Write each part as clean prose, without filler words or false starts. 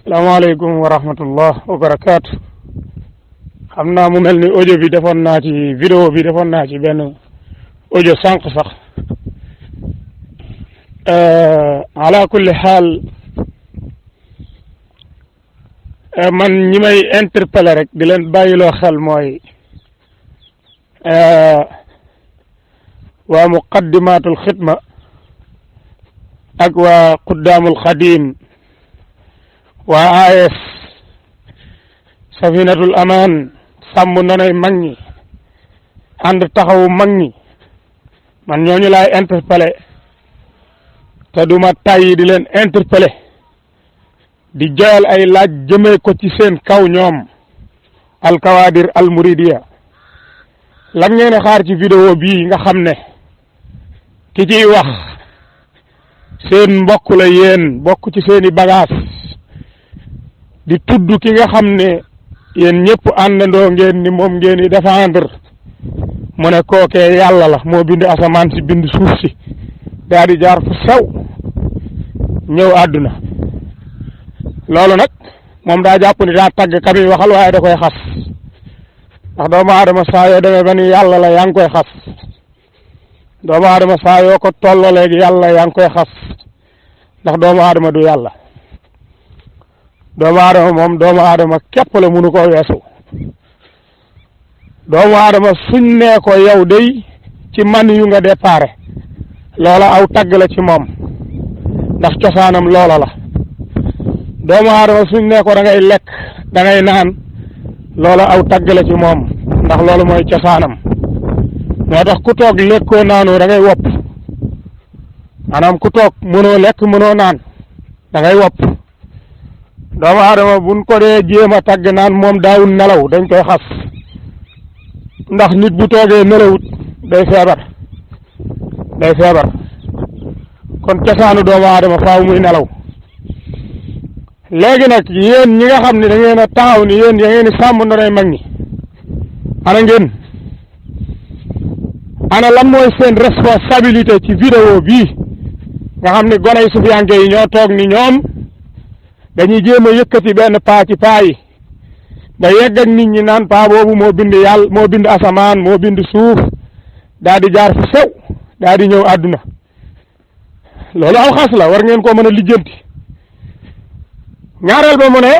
salaamaaleykum wa rahmatullah wa barakaatu. xam naa mu mel ni audio bi defoon naa ci vidéo bi defoon naa ci benn audio sànq sax ala kulli xaal man ñi may interpeller rek di leen bàyyiloo xel mooy waa muqaddimatul xidma ak waa quddaamul xadim waa AS safinatul amaan sàmm nanay mag ñi ànd taxawu mag ñi man ñooñu laay interpellé te duma tàyyi di leen interpellé di joyal ay laaj jëmee ko ci seen kaw ñoom alkawaadir almuridiya lan ngeen a xaar ci vidéo bii nga xam ne ki ciy wax seen mbokk la yéen bokk ci seeni bagage di tudd ki nga xam ne yéen ñëpp àndandoo ngeen ni moom ngeen di défendre mu ne kookee yàlla la moo bind asamaan si bind suuf si daa di jaar fu sew ñëw àdduna loolu nag moom daa jàpp ni daa tagg ka muy waxal waaye da koy xas ndax doomu aadama saa yoo demee ba ni yàlla la yaa ngi koy xas doomu aadama saa yoo ko tolloo léegi yàlla yaa ngi koy xas ndax doomu aadama du yàlla doomu aadama moom doomu aadama képp la mënu ko weesu doomu aadama suñ nee ko yow day ci man yu nga déparé loola aw tagg la ci moom ndax cosaanam loola la doomu aadama suñ nee ko da ngay lekk da ngay naan loola aw tagg la ci moom ndax loolu mooy cosaanam moo tax ku toog lekkoo naanoo da ngay wopp maanaam ku toog mënoo lekk mënoo naan da ngay wopp doomu aadama buñ ko dee jéem a tagg naan moom daawul nelaw dañ koy xas ndax nit bu toogee nelawut day feebar kon cosaanu doomu aadama faaw muy nelaw léegi nag yéen ñi nga xam ne da ngeen a taxaw ni yéen da ngeen di sàmm ndonoy mag ñi ana ngeen ana lan mooy seen responsabilité ci vidéo bii nga xam ne goney sufiyanke yi ñoo toog ni ñoom dañuy jéem a yëkkati benn paa ci paa yi ba yegg ak nit ñi naan paa boobu moo bind yàlla moo bind asamaan moo bind suuf daa di jaar fu sew daa di ñëw àdduna loolu aw xas la war ngeen koo mën a lijjanti ñaareel ba mu ne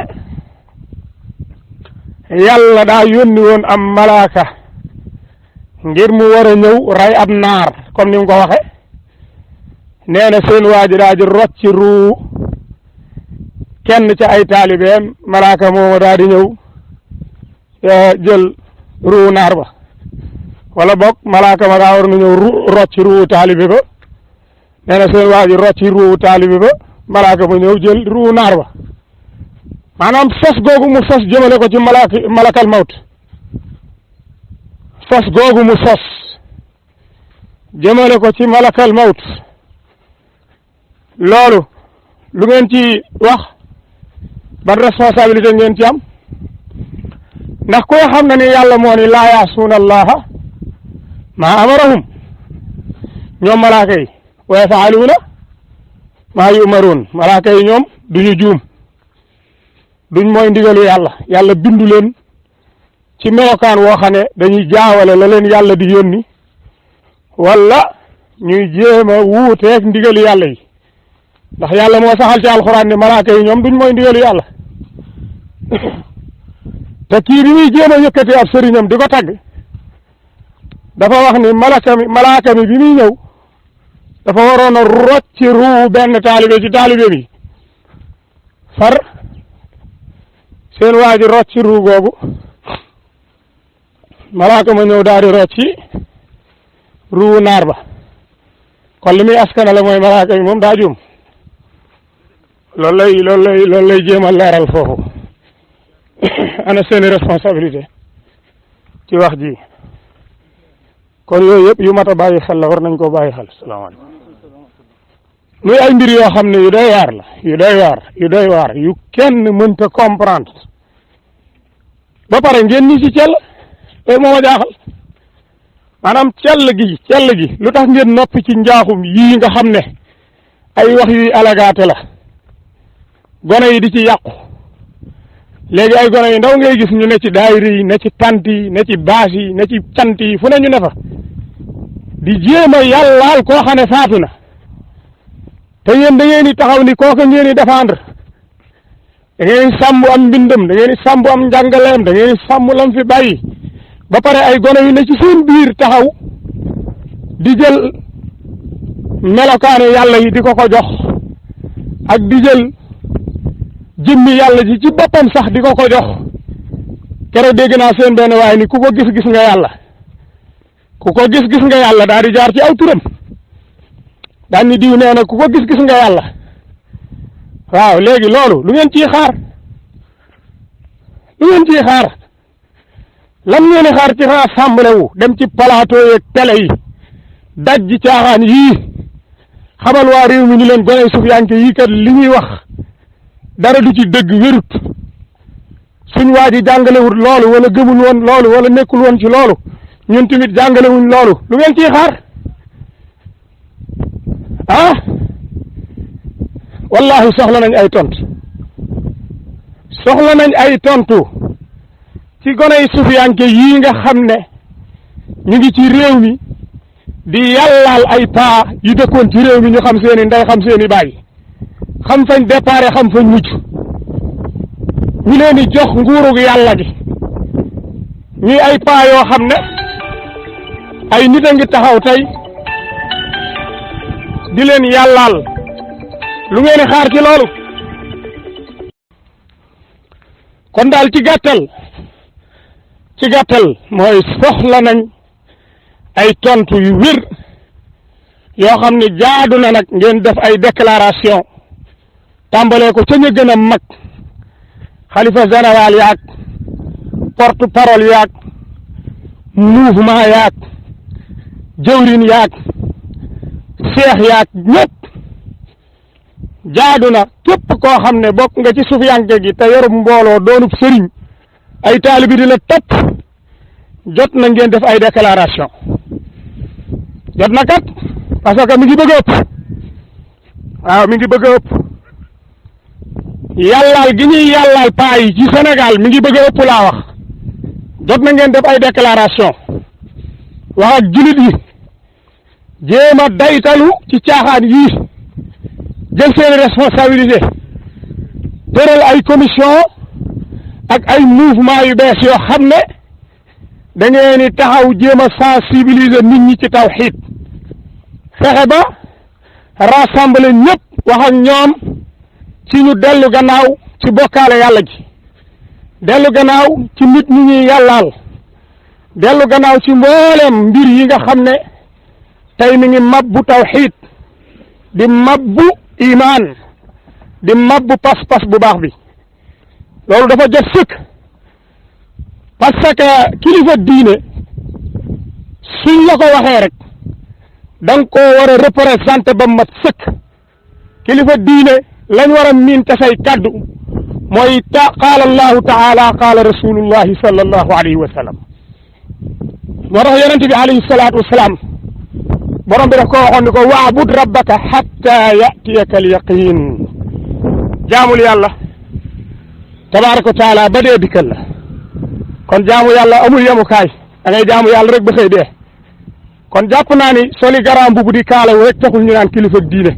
yàlla daa yónni woon am malaaka ngir mu war a ñëw rey ab naar comme ni mu ko waxe nee na seen waa ji daa di rocci ruu kenn ca ay taalibeem malaaka moomu daa di ñëw jël ruu naar ba wala boog malaaka ma daa war na ñëw rocci ruu taalibe ba nee na seen waa ji rocci ruu taalibe ba malaaka ma ñëw jël ruu naar ba maanaam sos googu mu sos jëmale ko ci malakal mawt sos googu mu sos jëmale ko ci malakal mawt loolu lu ngeen ci wax ban responsabilité ngeen ci am ndax koy xam na ni yàlla moo ni laa yaasuuna allaha maa amarahum ñoom malaaka yi wa yafaaluuna maa yumaruun malaaka yi ñoom duñu juum duñ mooy ndigalu yàlla bindu leen ci melokaan woo xam ne dañuy jaawale la leen yàlla di yónni wala ñuy jéem a wuuteeg ndigalu yàlla yi ndax yàlla moo saxal ci alxuraan ne malaaka yi ñoom duñ mooy ndigalu yàlla te kii bi muy jéem a yëkkati ab sëriñam di ko tagg dafa wax ni malaaka mi bi muy ñëw dafa waroon a rocci ruu benn taalibe ci taalibe bi far seen waa ji rocci ruu googu malaaka ma ñëw daal di rocci ruu naar ba kon li muy askanale mooy malaaka yi moom daa juum loolu lay jéem a leeral foofu ana seeni responsabilité ci wax ji kon yooyu yëpp yu mat a bàyyi xel la war nañ koo bàyyi xel salaamaaleykum muy ay mbir yoo xam ne yu doy waar la yu doy waar yu kenn mënta comprendre ba pare ngeen ni ci cell loolu moo ma jaaxal maanaam cell gi lu tax ngeen noppi ci njaaxum yii nga xam ne ay wax yuy alagaate la gone yi di ci yàqu léegi ay gone yu ndaw ngay gis ñu ne ci daayira yi ne ci tant yi ne ci baas yi ne ci cant yi fu ne ñu ne fa di jéem a yàllaal koo xam ne faatu na te yéen da ngeen di taxaw ni kooka ngeen di défendre da ngeen di sàmm am mbindam da ngeen di sàmm am njàngaleem da ngeen di sàmm lam fi bàyyi ba pare ay gone yu ne ci seen biir taxaw di jël melokaanu yàlla yi di ko jox ak di jël jëmmi yàlla ji ci boppam sax di ko jox keroog dégg naa seen benn waaye ni ku ko gis nga yàlla ku ko gis nga yàlla daal di jaar ci aw turam daan ni diw nee na ku ko gis nga yàlla waaw léegi loolu lu ngeen ciy xaar lu ngeen ciy xaar lan ngeen xaar ci assemblée wu dem ci plateau yeeg télé yi daj ji caaxaan yii xamal waa réew mi ni leen gone sufiyanke yii kat li ñuy wax dara du ci dëgg wérut suñ waa ji jàngalewut loolu wala gëmul woon loolu wala nekkul woon ci loolu ñun tamit jàngalewuñ loolu lu ngeen ciy xaar ah wallahi soxla nañ ay tontu soxla nañ ay tontu ci gone sufiyanke yii nga xam ne ñu ngi ci réew mi di yàllaal ay paa yu dëkkoon ci réew mi ñu xam seeni ndey xam seeni baay xam fañ déparé xam fañ mujj ñu leen di jox nguurug yàlla gi ñuy ay paa yoo xam ne ay nit a ngi taxaw tey di leen yàllaal lu ngeen di xaar ci loolu kon daal ci gàttal mooy soxla nañ ay tontu yu wér yoo xam ne jaadu na nag ngeen def ay déclaration tàmbalee ko ca ñu gën a mag xalifa général yaag porte parole yaag mouvement yaag jëwrin yaag seex yaag ñëpp jaadu na képp koo xam ne bokk nga ci sufiyanke gi te yorub mbooloo doonub sëriñ ay taalibi di la topp jot na ngeen def ay déclaration jot na kat parce que mi ngi bëgg a ëpp waaw mi ngi bëgg a ëpp yàllaal gi ñuy yàllaal paa yi ci Sénégal mi ngi bëgg a ëpp laa wax jot na ngeen def ay déclaration wax ak jullit yi jéem a daytalu ci caaxaan yii jël seen responsabilité tëral ay commission ak ay mouvement yu bees yoo xam ne da ngeen di taxaw jéem a sensibiliser nit ñi ci tawxiid fexe ba rassembler ñëpp wax ak ñoom ci ñu dellu gannaaw ci bokkaale yàlla ji dellu gannaaw ci nit ñi ñuy yàllaal dellu gannaaw ci mboolem mbir yi nga xam ne tey mi ngi mabbu tawxiid di mabbu imaan di mabbu pas-pas bu baax bi loolu dafa jot sëkk parce que kilifa diine suñ la ko waxee rek da nga koo war a représenté ba mat sëkk kilifa diine lañ war a miin te say kaddu mooy qaala allahu taala qaala rasulullahi sallallahu alayhi wa sallam moo tax yonente bi alayhi salaatu wasalaam borom bi daf ko waxoon ni ko waabud rabbaka hatta yatiyaka al yaqin jaamul yàlla tabaaraka wa taala ba dee dikkal la kon jaamu yàlla amul yemukaay da ngay jaamu yàlla rek ba xëy dee kon jàpp naa ni soli garaam bubu di kaalawu rek taxul ñu naan kilifa diine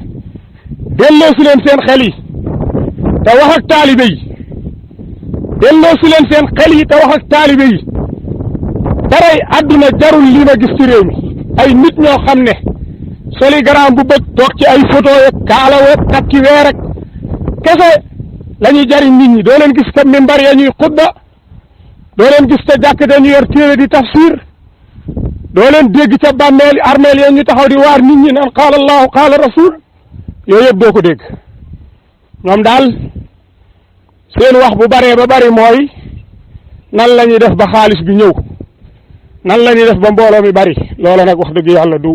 delloo si leen seen xel yi te wax ak taalibe yi delloo si leen seen xel yi te wax ak taalibe yi daray àdduna jarul li ma gis ci réew mi ay nit ñoo xam ne soli garaam bu bëgg toog ci ay photo yeeg kaalawu takki weer rek kese la ñuy jariñ nit ñi doo leen gis te mimbar ya ñuy xutba doo leen gis te jàkk dañu yor téere di tafsir doo leen dégg ca bàmmeel armeel ya ñu taxaw di waar nit ñi naan qaala allahu qaala rasul yooyu yëpp doo ko dégg ñoom daal seen wax bu baree ba bari mooy nan la ñuy def ba xaalis bi ñëw nan la ñuy def ba mbooloo mi bari loola nag wax dëgg yàlla du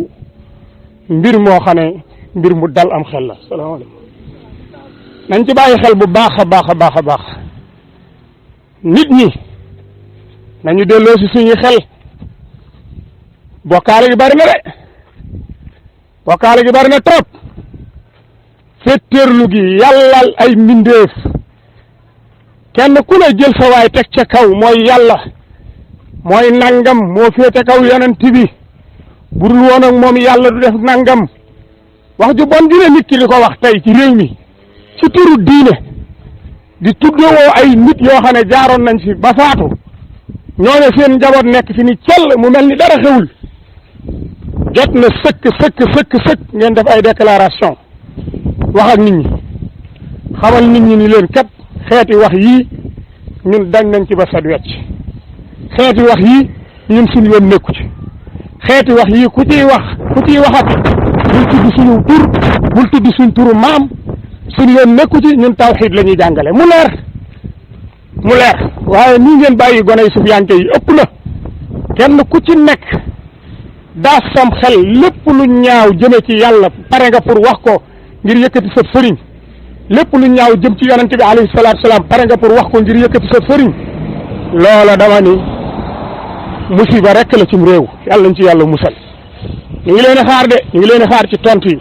mbir moo xam ne mbir mu dal am xel la salaamaaleykum nañ ci bàyyi xel bu baax a baax a baax a baax nit ñi nañu delloo si suñuy xel bokkaale gi bari na de bokkaale gi bari na trop fetteerlu gi yàllal ay mbindeef kenn ku ne jël sa waay teg ca kaw mooy yàlla mooy nangam moo féete kaw yonent bi budul woon ak moom yàlla du def nangam wax ju bon dina nit ki di ko wax tey ci réew mi ci turu diine di tuddoo ay nit yoo xam ne jaaroon nañ fi ba faatu ñooñu seen njaboot nekk fi ni cell mu mel ni dara xewul jot na sëkk ngeen def ay déclaration wax ak nit ñi xamal nit ñi ni leen kat xeeti wax yii ñun dañ nañ ci ba set wecc xeeti wax yii ñun suñu yoon nekku ci xeeti wax yii ku ciy waxati bul tudd suñu tur bul tudd suñ turu maam suñu yoon nekku ci ñun tawxiid la ñuy jàngale mu leer waaye nii ngeen bàyyi gone yi sufiyanke yi ëpp na kenn ku ci nekk daa sam xel lépp lu ñaaw jëme ci yàlla pare nga pour wax ko ngir yëkkati sa sëriñ lépp lu ñaaw jëm ci yonente bi alayhi salaatu salaam pare nga pour wax ko ngir yëkkati sa sëriñ loola dama ni musiba rekk la cim réew yàlla nañ ci yàlla musal ñu ngi leen a xaar de ñu ngi leen a xaar ci tontu yi